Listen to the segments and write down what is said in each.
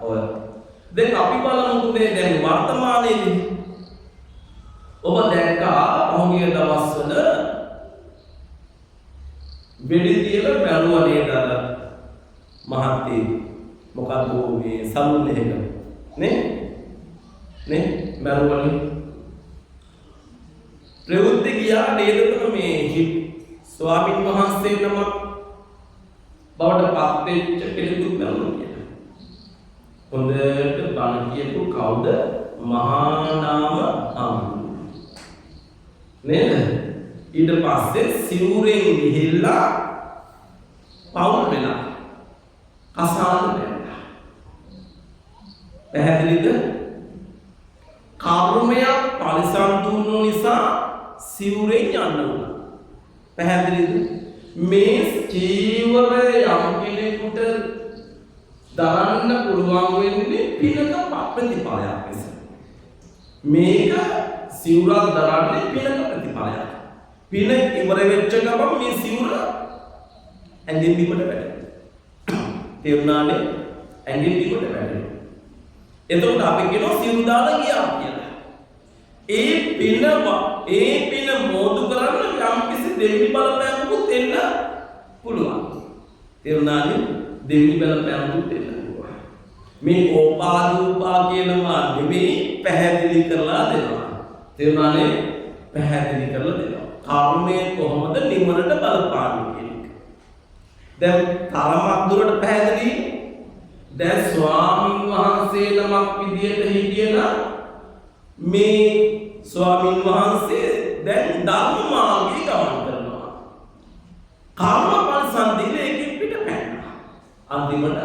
ඔය. දැන් අපි බලමු මේ දැන් වර්තමානයේදී ඔබ දැක්කා පහුගිය දවස්වල වෙඩි තියලා මැරුවා නේද අර මහත්තයෙක්. මොකද්ද මේ සලූන් එකක නේ? නේ මැරුවනේ. ප්‍රවෘත්ති ගියා නේද මේ ස්වාමින් වහන්සේ නමක් බවට පත් වෙච්ච කෙනෙකුත් මැරුණා කියලා. හොඳට බණ කියපු කවුද? මහා නාම හාමුදුරුවෝ. නේද? ඊට පස්සේ සිවුරෙන් ගිහිල්ලා පවුල් වෙලා කසාද බැඳලා. පැහැදිලිද? කර්මයක් පරිසම් දුන්නු නිසා සිවුරෙන් යන්න වුණා. පැහැදිලිද? මේ චීවරය යම් කෙනෙකුට දරන්න පුළුවන් වෙන්නේ පිනක ප්‍රතිඵලයක් නිසා. මේක සිවුරක් දරන්නේ පිනක ප්‍රතිඵලයක්. පින ඉවර වෙච්ච ගමන් මේ සිවුර ඇඟෙන් බිමට වැටෙනවා. තේරුණානේ? ඇඟෙන් බිමට වැටෙනවා. එතකොට අපි කියනවා සිවුරු දාලා ගියා කියලා. ඒ පින මෝදු කරන්න යම්කිසි දෙවිනි බලපෑමකුත් එන්න පුළුවන්. තේරුණානේ? දෙවිනි බලපෑමකුත් එන්න පුළුවන්. මේ ඕපාදූපා කියනවා නෙමෙයි, පැහැදිලි කරලා දෙනවා. තේරුණානේ? පැහැදිලි කරලා දෙනවා. කර්මය කොහොමද නිවනට බලපාන්නේ කියන එක. දැන් තරමක් දුරට පැහැදිලි. දැන් ස්වාමින් වහන්සේ නමක් විදියට හිටියනම් මේ ස්වාමින් වහන්සේ දැන් ධර්ම මාර්ගයේ ගමන් කරනවා. කර්ම පරිසන්දිල ඒකෙන් පිට පැන්නා. අන්තිමට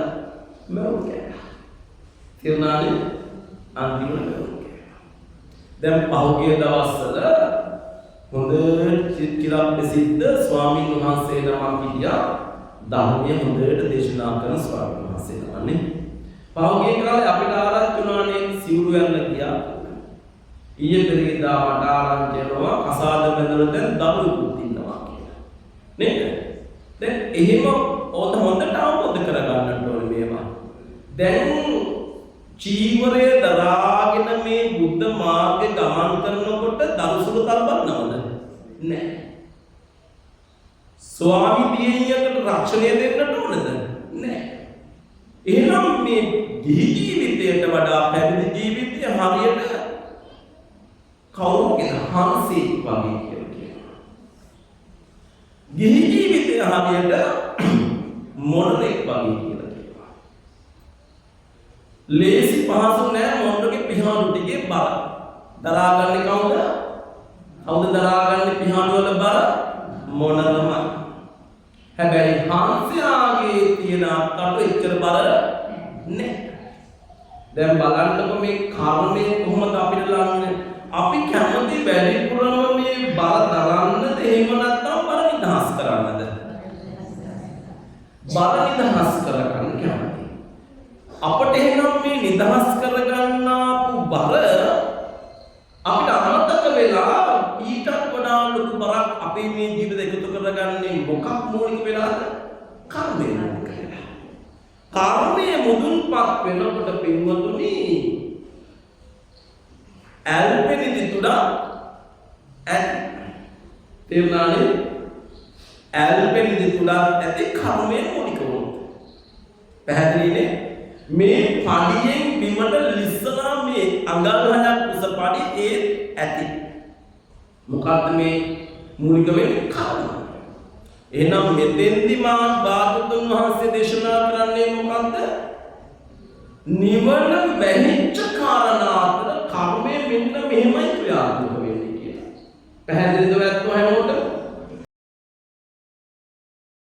මරුන් කෑවා. තේරුණානේ? අන්තිමට මරුන් කෑවා. දැන් පහුගිය දවස්වල හොඳ චිරප්‍රසිද්ධ ස්වාමින් වහන්සේ නමක් හිටියා. ධර්මය හොඳට දේශනා කරන ස්වාමීන් වහන්සේ නමක්. පහුගිය කාලේ අපිට ආරංචි වුණානේ සිවුරු යන්න ගියා. ඊයේ පෙරේදා මට ආරංචි වෙනවා කසාද බැඳලා දැන් දරුවෙකුත් ඉන්නවා කියලා. නේද? දැන් එහෙම ඔත හොඳට අවබෝධ කරගන්නට ඕනේ මේවා. දැන් චීවරය දරාගෙන මේ බුද්ධ මාර්ගේ ගමන් කරනකොට දරුසුළු තලබන්නවද? නෑ. ස්වාමි දියණියකට රක්ෂණය දෙන්නට ඕනද? නෑ. එහෙනම් මේ ගිහි ජීවිතයට වඩා පැවිදි ජීවිතය හරියට කවුරුගෙන හංසෙක් වගේ කියලා කියනවා. ගිහි ජීවිතය හරියට මොනරෙක් වගේ කියලා කියනවා. ලේසි පහසු නෑ මොනරගේ පිහාඬු ටිකේ බර. දරාගන්නේ කවුද? කවුද දරාගන්නේ පිහාඬු වල බර? මොනරමයි. හැබැයි හංසයාගේ තියෙන අත්තටු එච්චර බර නෑ. දැන් බලන්නකො මේ කර්මය කොහොමද අපිට ලං? අපි කැමති වැඩිපුරම මේ බර දරන්නද, එහෙම නැත්නම් බර නිදහස් කරන්නද? බර නිදහස් කරගන්න කැමති. අපට එහෙනම් මේ නිදහස් කරගන්නාපු බර අපිට අමතක වෙලා ඊටත් වඩා ලොකු බරක් අපේ මේ ජීවිත එකතු කරගන්නේ මොකක් මූලික වෙලාද? කර්මය මූලික වෙලා. කර්මය මුදුන්පත් වෙනකොට පින්වතුනි, ඇල්පෙනිදි තුඩක් ඇති. තේරුණානේ? ඇල්පෙනිදි තුඩක් ඇති කර්මය මූලික වුණොත්. පැහැදිලිනේ? මේ පඩියෙන් බිමට ලිස්සනා මේ අඟල් 6ක් උස පඩි ඒත් ඇති. මොකද්ද මේ මූලික වෙන්නේ? කර්ම. එහෙනම් මෙතෙන්දි මා භාග්‍යවතුන් වහන්සේ දේශනා කරන්නේ මොකද්ද? නිවන වැහිච්ච කාරණා අතර කර්මය මෙන්න මෙහෙමයි ක්‍රියාත්මක වෙන්නේ කියලා. පැහැදිලිද ඔයත් හැමෝටම?